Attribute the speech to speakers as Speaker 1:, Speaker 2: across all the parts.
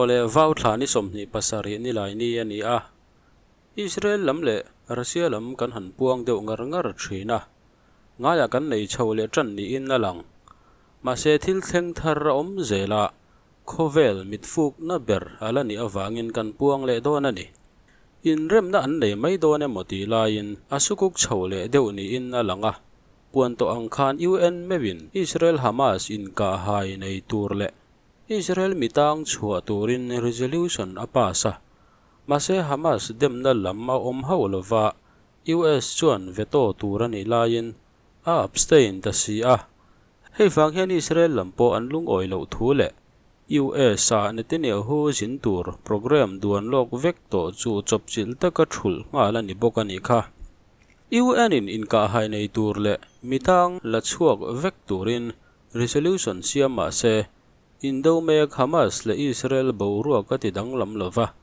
Speaker 1: Awle, Vau thla ni 27 Nilaini a ni a, Israel lam leh Russia lam kan han puang deuh ngar ngar thin a, ngaiah kan nei chho leh tan niin a lang. Mahse thil thleng thar a awm zel a, khawvel mit fukna ber a la nih avangin kan puang leh dawn a ni. Inremna an nei mai dawn emaw tih laiin a sukuk chho leh deuh niin a lang a, puan tawh ang khan UN meuhin Israel-Hamas inkahhai nei tur leh Israel mitang chhuah turin resolution a pass a, mahse Hamas demna lam a awm hauh lova, US chuan veto tur a nih laiin a abstain ta si a. Hei vang hian Israel lam pawh an lungawi loh thu leh US ah Netanyahu zin tur program duan lawk vek tawh chu chawpchilh taka thulh nghal a ni bawk a nih kha. UN in inkahhai nei tur leh mitang la chhuak vek turin Resolution siam mah se, Indo mek Hamas leh Israel boruak a ti danglam lo va,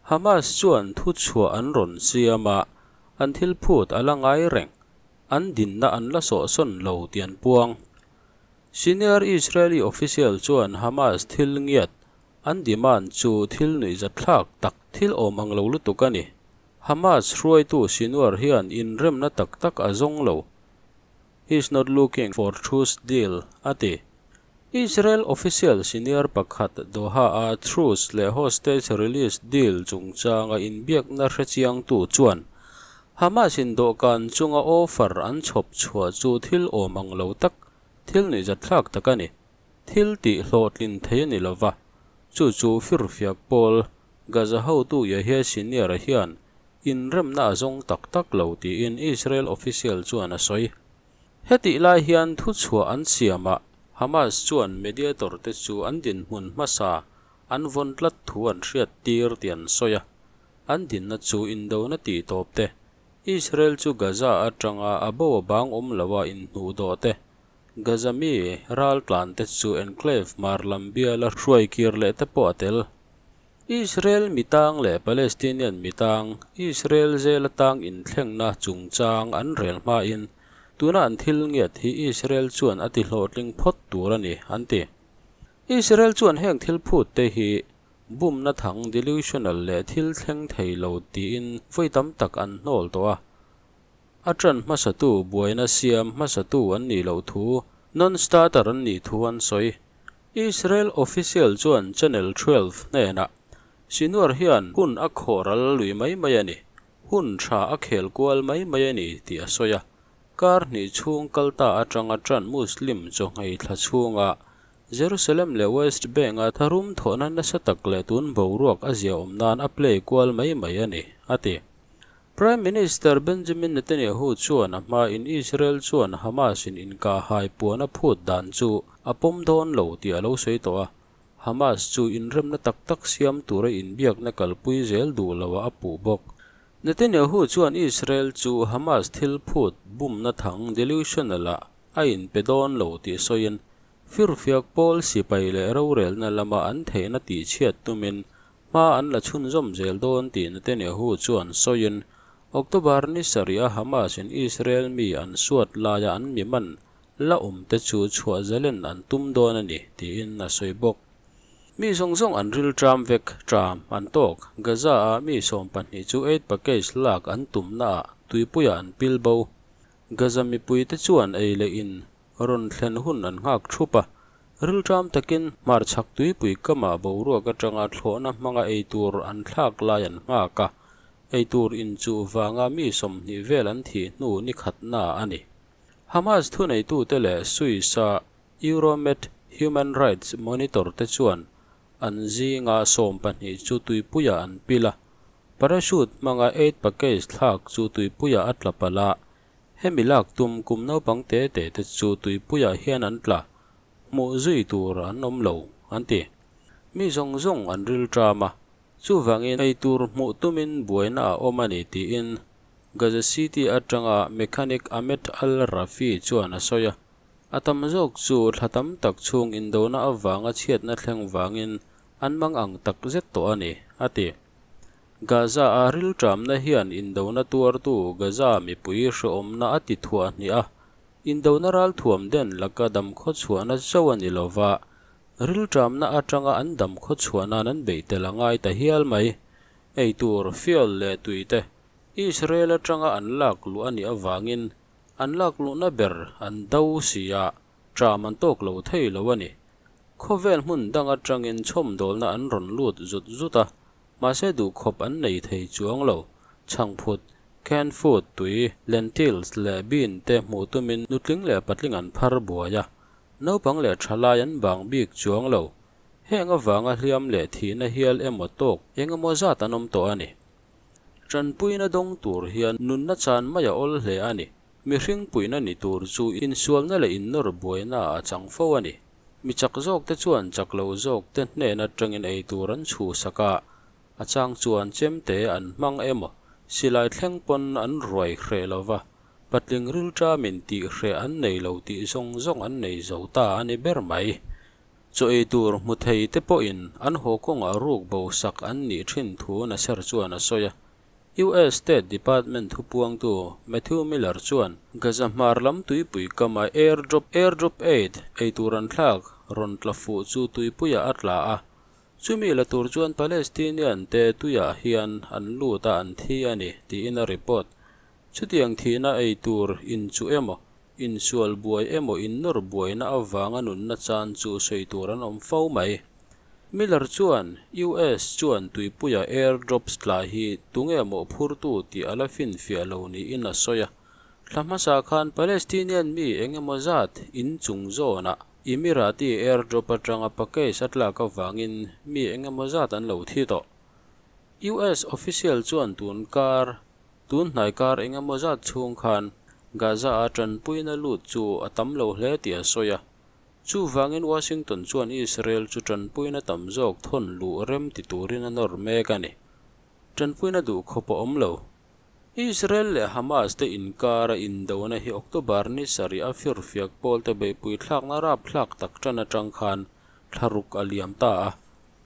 Speaker 1: Hamas chuan thuchhuah an rawn siam a, an thil phut a la ngai reng, an dinna an la sawhsawn lo tih an puang. Senior Israeli official chuan Hamas thil ngiat an demand chu thil nuihzatthlak tak thil awm ang lo lutuk a ni. Hamas hruaitu Sinwar hian inremna tak tak a zawng lo. He is not looking for truce deal, a ti. Israel official senior pakhat Doha-a truce leh hostage release deal chungchanga inbiakna hrechiangtu chuan Hamas-in dawhkan chunga offer an chhawp chhuah chu thil awm ang lo tak, thil nuihzatthlak tak a ni. Thil tih hlawhtlin thei a ni lo va, chu chu firfiak pawl Gaza hotu Yahya Sinwar-a hian inremna a zawng tak tak lo tiin Israel official chuan a sawi. Hetih lai hian thuchhuah an siamah Hamas chuan mediator te chu an dinhmun hmasa an vawn tlat thu an hriat tir tih an sawi a, an dinna chu indona tih tawp te, Israel chu Gaza atanga a bo a bang awm loa inhnuhdawh te, Gaza mi ral tlan te chu enclave hmar lam biala hruai kir leh te pawh a tel. Israel mitang leh Palestinian mitang, Israel zela tang inthlengna chungchang an rel hmain tuna an thil ngiat hi Israel chuan a ti hlawhtling phawt tur a ni, an ti. Israel chuan heng thil phut te hi bumna thang delusional leh thil thleng thei lo tiin vawi tam tak an hnawl tawh a. A ṭan hmasatu buaina siam hmasatu an nih loh thu, non-starter an nih thu an sawi. Israel official chuan Channel 12 hnenah, Sinwar hian hun a khawhral lui mai mai a ni, hun tha a khel kual mai mai a ni tih a sawi a. Kar hnih chhung kal ta atanga ṭan Muslim chawhngei thla chhunga Jerusalem leh West Bank-a tharum thawhna nasa tak leh tun boruak a ziaawm nan a play kual mai mai a ni, a ti. Prime Minister Benjamin Netanyahu chuan a hmain Israel chuan Hamas-in inkahhai puan a phut dan chu a pawm dawn lo tih a lo sawi tawh a, Hamas chu inremna tak tak siam tura inbiakna kalpui zel duh loah a puh bawk. Netanyahu chuan Israel chu Hamas thil phut bumna thang delusional-ah a inpe dawn lo tih sawiin, firfiak pawl sipai leh rorelna lama an theihna tihchhiat tumin Hma an la chhunzawm zel dawn tih Netanyahu chuan sawiin, October ni sarih a Hamas in Israel mi an suat laia an mi man la awm te chu chhuah zalen an tum dawn a ni tiin a sawi bawk. Mi zawng zawng an ril ṭam vek ṭam an tawk. Gaza a mi 12 chu aid package lak an tumnaah tuipuiah an pil bo. Gaza mipuite chuan ei leh in Rawn thlen hun an nghak thup a, rilṭam takin hmarchhak tuipui kamah boruak aṭanga thlawhna hmanga eitur an thlak lai an nghak a, eitur inchuh vanga mi 20 vel an thih hnu ni khatna a ni. Hamas thuneitute leh Swiss-a Euromed Human Rights Monitor te chuan an zinga 12 chu tuipuiah an pil a, parachute hmanga aid package thlak chu tuipuiah a tla palh a, Hemi lak tum kum naupang te te te chu tuipuiah hian an tla, hmuh zui tur an awm lo, an ti. Mi zawng zawng an ril ṭam a, chuvangin ei tur hmuh tumin buaina a awm a ni tiin Gaza City atanga mechanic Ahmed Al-Rafi chuan a sawi a. A tam zawk chu thla tam tak chhung indona avanga chhiatna thleng vangin an mang ang tak zet tawh a ni, a ti. Gaza-a rilṭamna hian indona tuartu Gaza mipui hrehawmna a ti thuah hnih a, indona ralthuam den laka damkhaw chhuahna zauh a ni lo va, Rilṭamna aṭanga an dam khawchhuah nan an beih tel a ngai ta hial mai. Ei tur, fuel leh tui te Israel aṭanga an lak luh a nih avangin an lak luhna ber an do si a, ṭam an tawk lo thei lo a ni. Khawvel hmun dang aṭangin chhawmdawlna an rawn lut zut zut a, mahse duhkhawp an nei thei chuang lo. Chhangphut, canned food, tui, lentils leh bean te hmuh tumin nutling leh patling an phar buai a, naupang leh ṭhalai an bang bik chuang lo. Heng avanga hliam leh thihna hial emaw tawk eng emaw zat an awm tawh a ni. Ṭanpuina dawng tur hian nunna chan mai a awl hle a ni. Mihring puihna ni tur chu insualna leh innawr buainaah a chang fo a ni. Mi chak zawkte chuan chak lo zawkte hnen atangin ei tur an chhuhsak a, a chang chuan chemte an hmang emaw silai thleng pawn an ruai hreh lo va, patling rilṭamin tih hreh an nei lo tih zawng zawng an nei zo ta a ni ber mai. Chaw ei tur hmu thei te pawhin an haw kawngah ruk bo sak an nih thin thu Nasser chuan a sawi a. US State Department thupuangtu Matthew Miller chuan Gaza hmar lam tuipui kama airdrop airdrop aid ei tur an thlak rawn tla fuh chu tuipuiah a tla a, chumi la tur chuan Palestinian te tuiah hian an lut a an thi a ni, tiin a report. Chutiang thihna ei tur inchuh emaw, insual buai emaw innawr buaina avanga nunna chan chu sawi tur an awm fo mai. Miller chuan US chuan tuipuia air drops tla hi tunge mawhphurtu tih a la finfiah lo niin a sawi a. Thla hmasa khan Palestinian mi eng emaw zat in chung zawnah Emirati air drop atanga package a tlak avangin mi eng emaw zat an lo thi tawh. US official chuan tun kar tun hnai kar eng emaw zat chhung khan Gaza-a tanpuina lut chu a tam lo hle tih a sawi a. Chuvangin Washington chuan Israel chu tanpuina tam zawk thawn luh rem ti turin a nawr mek a ni. Tanpuina duh khawp a awm lo. Israel leh Hamas te inkara indona hi October ni sarih a firfiak pawlte beihpui thlakna rapthlak tak tan atang khan thlaruk a liam ta a,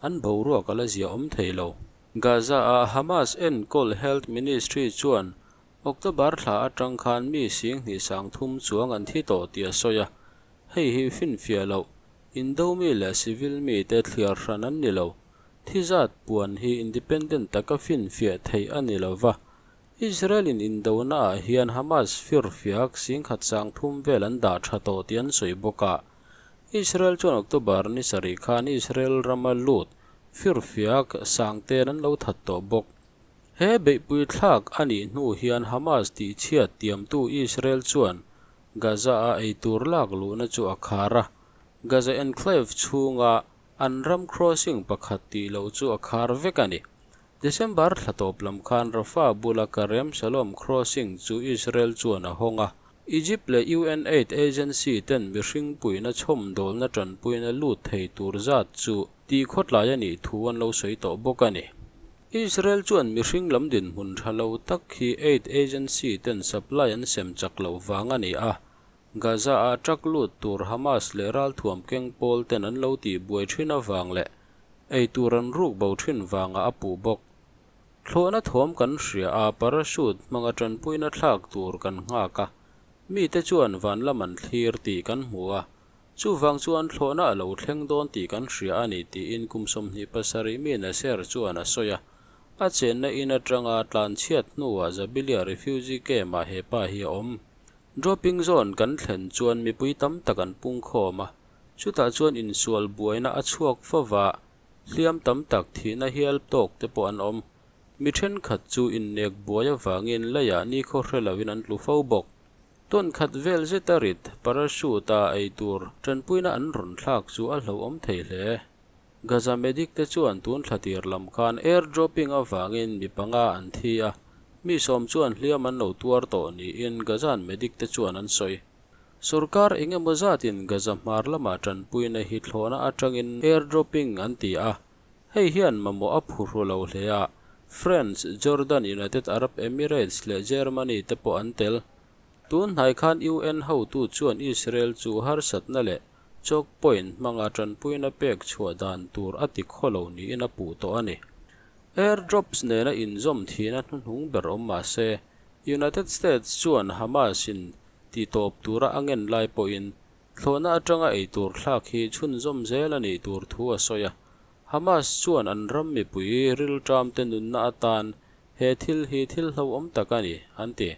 Speaker 1: an boruak a la zia awm thei lo. Gaza-a Hamas enkawl Health Ministry chuan October thla atang khan mi singhnih sangthum chuang an thi tawh tih a sawi a, Hei hi finfiah loh, Indo mi leh civil mi te thliar hran an ni lo. Thi zat puan hi independent taka finfiah theih a ni lo va. Israel in Indona ah hian Hamas firfiak singkhat sangthum vel an dah tha tawh tih an sawi bawk a. Israel chuan October ni sarih khan Israel rama lut firfiak sangten an lo that tawh bawk. He beihpui thlak a nih hnu hian Hamas tihchhiat tiamtu Israel chuan Gaza-a eitur lak luhna chu a khar a, Gaza enclave chhunga an ram crossing pakhat tih loh chu a khar vek a ni. December thla tawp lam khan Rafah bula Karem Shalom crossing chu Israel chuan a hawng a, Egypt leh UN aid agency ten mihring puihna chhawmdawlna tanpuina lut thei tur zat chu tih khawtlai a nih thu an lo sawi tawh bawk a ni. Israel chuan mihring lam dinhmun tha lo tak hi aid agency ten supply an sem chak loh vang a ni a, Gaza-a truck lut tur Hamas leh ralthuam keng pawl ten an lo tih buai thin avang leh ei tur an ruk bo thin vangah a puh bawk. Thlawhna thawm kan hria a, parachute hmanga tanpuina thlak tur kan nghak a, mite chuan van lam an thlir tih kan hmu a, Chuvang chuan thlawhna a lo thleng dawn tih kan hria a ni tiin kum 27 mi Nasser chuan a sawi a. A chenna in atanga tlanchhiat hnuah Jabilia refugee camp-ah he pa hi a awm. Dropping zone kan thlen chuan mipui tam tak an pung khawm a, chutah chuan insual buaina a chhuak fova, hliam tam tak thihna hial tawk te pawh an awm. Mi thenkhat chu innek buai avangin leiah nikhaw hre loin an tlu fo bawk. Tawn khat vel zeta rit parachute a ei tur tanpuina an rawn thlak chu a hlauhawm thei hle. Gaza medic te chuan tun thla tir lam khan air dropping avangin mi panga an thi a, mi sawm chuan hliam an lo tuar tawh niin Gazan medic te chuan an sawi. Sorkar eng emaw zatin Gaza hmar lamah tanpuina hi thlawhna atangin air dropping an ti a, hei hian mamawh a phuhru lo hle a, France, Jordan, United Arab Emirates leh Germany te pawh an tel. Tun hnai khan UN hotu chuan Israel chu harsatna leh choke point hmanga tanpuina pek chhuah dan tur a ti khaw lo niin a puh tawh a ni. Air drops nena inzawm thihna hnuhnung ber awm mah se, United States chuan Hamas in ti tawp tura a ngen lai pawhin. Thlawhna atanga ei tur thlak hi chhunzawm zel a nih tur thu a sawi a. Hamas chuan an ram mipui rilṭamte nunna atan he thil hi thil hlauhawm tak a ni, an ti.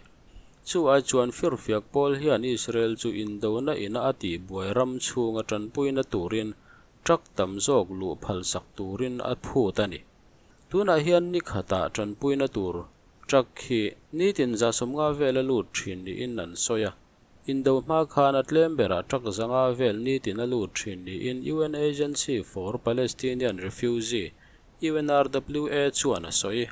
Speaker 1: Chu ai chuan firfiak pawl hian Israel chu indona ina a tihbuai ram chhunga ṭanpuina turin truck tam zawk luh phalsak turin a phut a ni. Tunah hian ni khatah ṭanpuina tur truck hi nitin 50 vel a lut ṭhin niin an sawi a. Indo hma khan a tlem berah truck 500 vel nitin a lut ṭhin niin UN Agency for Palestinian Refugee, UNRWA, chuan a sawi.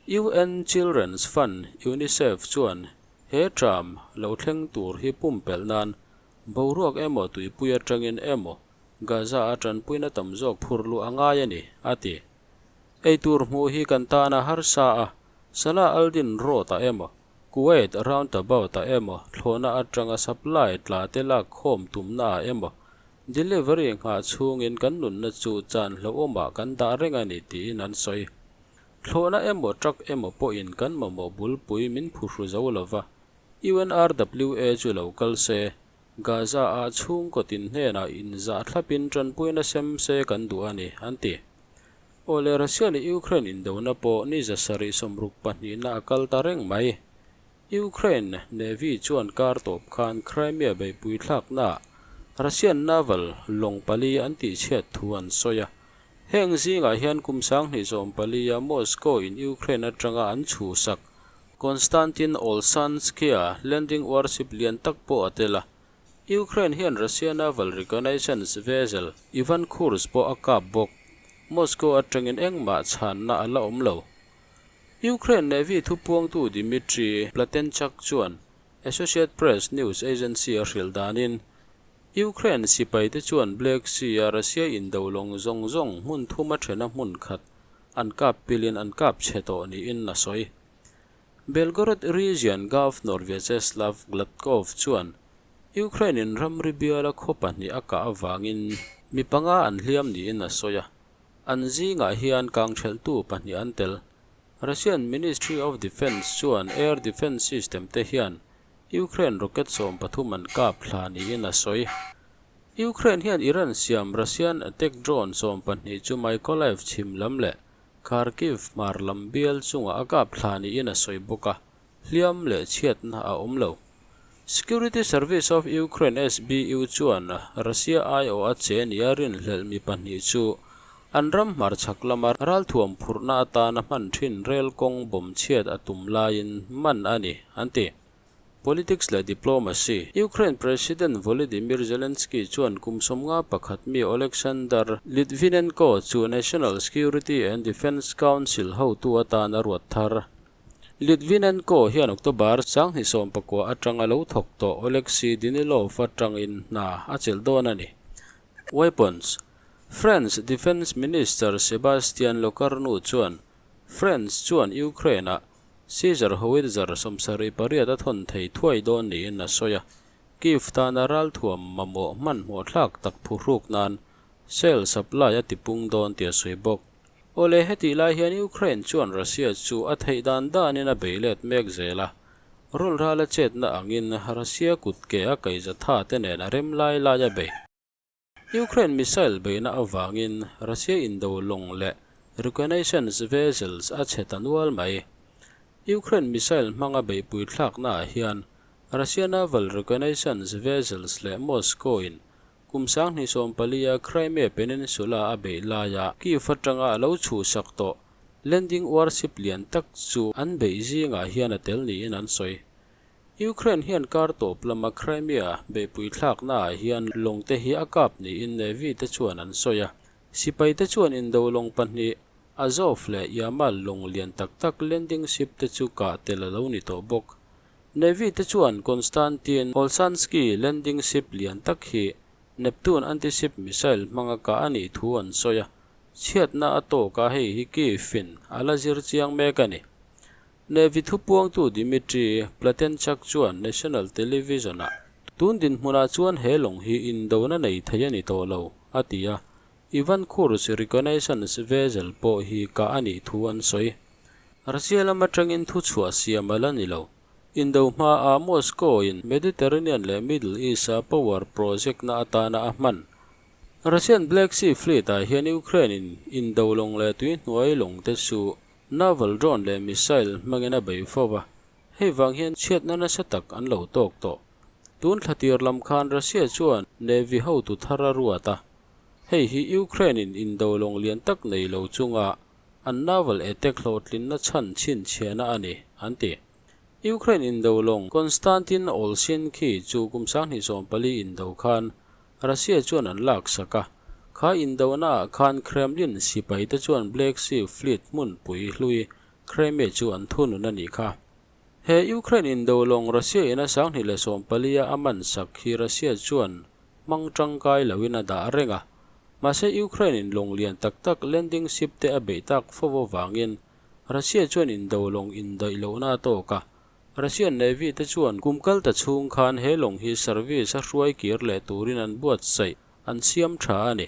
Speaker 1: UN Children's Fund, UNICEF, chuan he ṭam lo thleng tur hi pumpelh nan boruak emaw tuipui aṭangin emaw Gaza-a ṭanpuina tam zawk phur luh a ngai a ni, a ti. Eitur hmuh hi kan tan a harsa a, Salah al-Din Road-ah emaw, Kuwait Roundabout-ah emaw thlawhna aṭanga supply tla te lak khawm tumnaah emaw delivery nghah chhungin kan nunna chu chan hlauhawmah kan dah reng a ni tiin an sawi. Thlawhna emaw truck emaw pawhin kan mamawh bulpui min phuhru zo lova, UNRWA chu lo kal se, Gaza-ah chhungkaw tin hnenah inzah thlapin tanpuina sem se kan duh a ni, an ti. Awle Russia leh Ukraine indona pawh ni 762 na a kal ta reng mai. Ukraine Navy chuan kar tawp khan Crimea beihpui thlaknaah Russian naval lawng pali an tihchhiat thu an sawi a. Heng zingah hian kum 2014 a Moscow in Ukraine atanga an chhuhsak Konstantin Olshanskaya landing warship lian tak pawh a tel a. Ukraine hian Russia naval reconnaissance vessel Ivan Kurs pawh a kap bawk. Moscow atangin engmah chhanna a la awm lo. Ukraine Navy thupuangtu Dmitry Platenchuk chuan Associate Press news agency a hrilh danin Ukraine sipaite chuan Black Sea-a Russia indo lawng zawng zawng hmun thuma thena hmun khat an kap pilin an kap chhe tawh niin a sawi. Belgorod Region Governor Vyacheslav Gladkov chuan Ukraine-in ramri biala khaw pahnih a kah avangin mi panga an hliam niin a sawi a, an zingah hian kangthelhtu pahnih an tel. Russian Ministry of Defence chuan air defence system te hian Ukraine rocket 13 an kap thla niin a sawi. Ukraine hian Iran siam Russian attack drone 12 chu Mykolaiv chhim lam leh Kharkiv hmar lam bial chungah a kap thla niin a sawi bawk a, hliam leh chhiatna a awm lo. Security Service of Ukraine, SBU, chuan Russia aiawh a che nia rinhlelh mi pahnih chu an ram hmarchhak lama ralthuam phurhna atana hman thin rel kawng bawm chhiat a tum laiin man a ni, an ti. Politics leh Diplomacy, Ukraine President Volodymyr Zelensky chuan kum 51 mi Oleksandr Litvinenko chu National Security and Defence Council hotu atan a ruat thar. Litvinenko hian October 2019 atanga lo thawk tawh Oleksiy Danilov atangin hna a chelh dawn a ni. Weapons, France Defence Minister Sebastien Lecornu chuan France chuan Ukraine-ah Caesar Howitzer 78 a thawn thei thuai dawn niin a sawi a, Kyiv tana ralthuam mamawh hmanhmawh thlak tak phuhruk nan shell supply a tipung dawn tih a sawi bawk. Awle hetih lai hian Ukraine chuan Russia chu a theih dan danin a bei let mek zel a, rawlrala chetna angin Russia kut ke a kaihza tha te nen a rem lai lai a bei. Ukraine missile beihna avangin Russia indo lawng leh reconnaissance vessels a chhe ta nual mai. Ukraine missile hmanga beihpui thlaknaah hian Russia naval reconnaissance vessels leh Moscow-in kum 2014 a Crimea Peninsula a beih laia Kyiv atanga a lo chhuhsak tawh landing warship lian tak chu an beih zingah hian a tel niin an sawi. Ukraine hian kar tawp lama Crimea beihpui thlaknaah hian lawng te hi a kap niin Navy te chuan an sawi a. Sipai te chuan indo lawng pahnih, Azov leh Yamal lawng lian tak tak landing ship te chu kah tel a lo ni tawh bawk. Navy te chuan Konstantin Olshansky landing ship lian tak hi Neptune anti-ship missile hmanga kah a nih thu an sawi a. Chhiatna a tawk a hei hi Kyiv-in a la zir chiang mek a ni. Navy thupuangtu Dmitry Platenchuk chuan National Television-ah, Tun dinhmunah chuan he lawng hi indona nei thei a ni tawh lo, a ti a. Ivan Kurz reconnaissance vessel pawh hi kah a nih thu an sawi. Russia lam atangin thuchhuah siam a la ni lo. Indo hmaa Moscow-in Mediterranean leh Middle East-a power project-na atana a hman, Russian Black Sea Fleet-ah hian Ukraine-in indo lawng leh tuihnuai lawngte chu naval drone leh missile hmangin a bei fo va, hei vang hian chhiatna nasa tak an lo tawk tawh. Tun thla tir lam khan Russia chuan Navy hotu thar a ruat a, hei hi Ukraine-in indo lawng lian tak nei lo chunga an naval attack hlawhtlinna chhan chhinchhiahna a ni, an ti. Ukraine indo lawng Konstantin Olshinsky chu kum 2014 indo khan Russia chuan an laksak a, kha indonaah khan Kremlin sipaite chuan Black Sea Fleet hmunpui hlui Crimea chu an thunun a nih kha. He Ukraine indo lawng Russia in a 2014 a a man sak hi Russia chuan hmang tangkai loin a dah reng a, mahse Ukraine in lawng lian tak tak landing ship te a beih tak fo avangin Russia chuan indo lawng indaih lohna a tawk a, Russian Navy te chuan kum kal ta chhung khan he lawng hi service a hruai kir leh turin an buatsaih an siam tha a ni.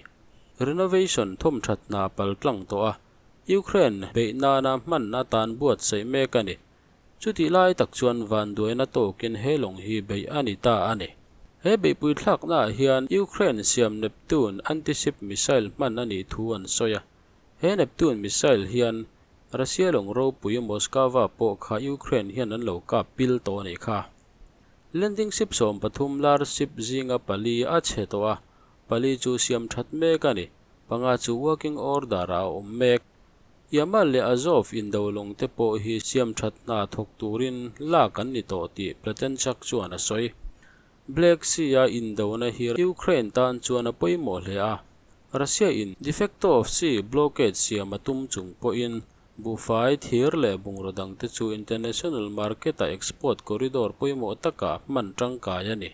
Speaker 1: Renovation thawmthat hna pal tlang tawh a, Ukraine beih nana hman atan buatsaih mek a ni. Chutih lai tak chuan vanduaina tawkin he lawng hi beih a ni ta a ni. He beihpui thlaknaah hian Ukraine siam Neptune anti-ship missile hman a nih thu an sawi a. He Neptune missile hian Russia lawng ropui Moskva pawh kha Ukraine hian an lo kap pil tawh a nih kha. Landing ship 13 lar ship zinga pali a chhe tawh a, pali chu siam that mek a ni, panga chu working order ah a awm mek. Yamal leh Azov indo lawng te pawh hi siam that hna thawk turin lak an ni tawh tih Pletenchuk chuan a sawi. Black Sea-a indona hi Ukraine tan chuan a pawimawh hle a, Russia-in de facto of sea blockade siam a tum chung pawhin buhfai, thir leh bungraw dangte chu international market-a export corridor pawimawh takah hman tangkai a ni.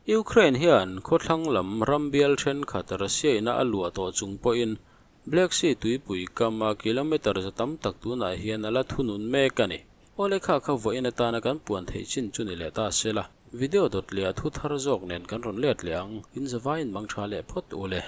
Speaker 1: Ukraine hian khawthlang lam ram bial thenkhat Russia-ina a luah tawh chung pawhin Black Sea tuipui kama kilometre za tam tak tunah hian a la thunun mek a ni. Aw lekha kha vawiin atana kan puan theih chin chu ni leh ta se la, video dawt leh a thu thar zawk nen kan rawn let leh ang, in zavaiin mang tha leh phawt u le.